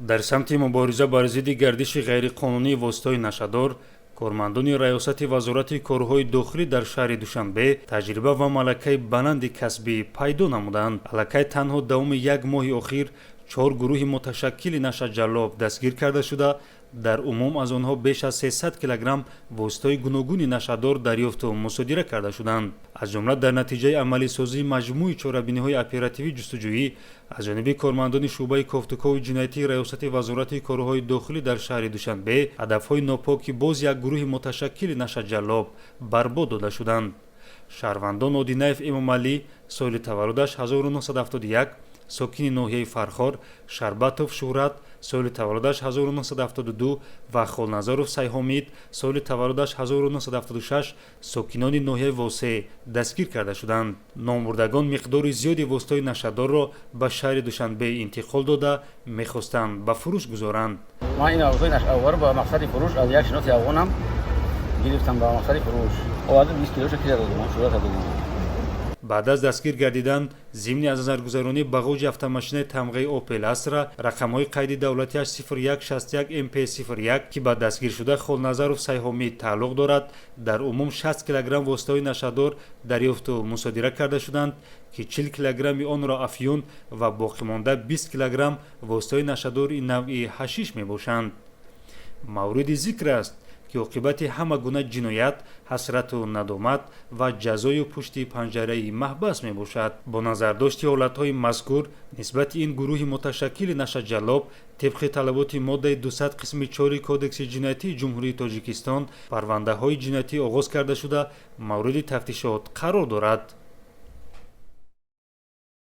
Дар самти мубориза бар зидди гардиши ғайриқонунии воситаҳои нашъадор кормандони Раёсати Вазорати корҳои дохилӣ дар шаҳри Душанбе таҷриба ва малакаи баланди касбӣ пайдо намуданд. Аллакай танҳо давоми як моҳи охир чор гурӯҳи муташаккили нашъаҷаллоб дастгир карда шуда, дар умум аз онҳо беш аз 300 килограмм воситаҳои гуногуни нашъадор дарёфту мусодира карда шуданд. Аз ҷумла, дар натиҷаи амалисозии маҷмӯи чорабиниҳои оперативӣ ҷустуҷӯӣ аз ҷониби кормандони шӯъбаи кофтукови ҷиноятии Раёсати Вазорати корҳои дохилӣ дар шаҳри Душанбе ҳадафҳои нопоки боз як гурӯҳи муташаккили нашъаҷаллоб барбод дода шуданд. Шаҳрвандон Одинаев Эмомалӣ, соли таваллудаш 1971, сокини ноҳияи Фархор, Шарбатов Шӯҳрат, соли таваллудаш 1972, ва Холназаров Сайҳомид, соли таваллудаш 1976, сокинони ноҳияи Восе дастгир карда шуданд. Номбурдагон миқдори зиёди воситаҳои нашъадорро ба шаҳри Душанбе интиқол дода, мехостанд ба фурӯш гузоранд. Ман ин маводҳои нашъаоварро ба мақсади фурӯш аз як шиноси афғонам гирифтам, ба мақсади фурӯш овардам. 20 килоша кира додам, Шӯҳрата додам. Баъд аз дастгир гардидан, зимни аз назаргузаронӣ ба ғоҷи автомошинаи тамғаи Опел Астра, рақамҳои қайди давлатиаш 0161 МП 01, ки ба дастгиршуда Холназаров Сайҳомид тааллуқ дорад, дар умум 60 килограмм воситаҳои нашъадор дарёфту мусодира карда шуданд, ки 40 килограмми онро афюн ва боқимонда 20 килограмм воситаҳои нашъадори навъи ҳашиш мебошанд. Мавриди зикр аст, ки оқибати ҳама гуна ҷиноят ҳасрату надомат ва ҷазою пушти панҷараи маҳбас мебошад. Бо назардошти ҳолатҳои мазкур, нисбати ин гурӯҳи муташаккили нашъаҷаллоб тибқи талаботи моддаи 200 қисми 4 Кодекси ҷиноятии Ҷумҳурии Тоҷикистон парвандаҳои ҷиноятӣ оғоз карда шуда, мавриди тафтишот қарор дорад.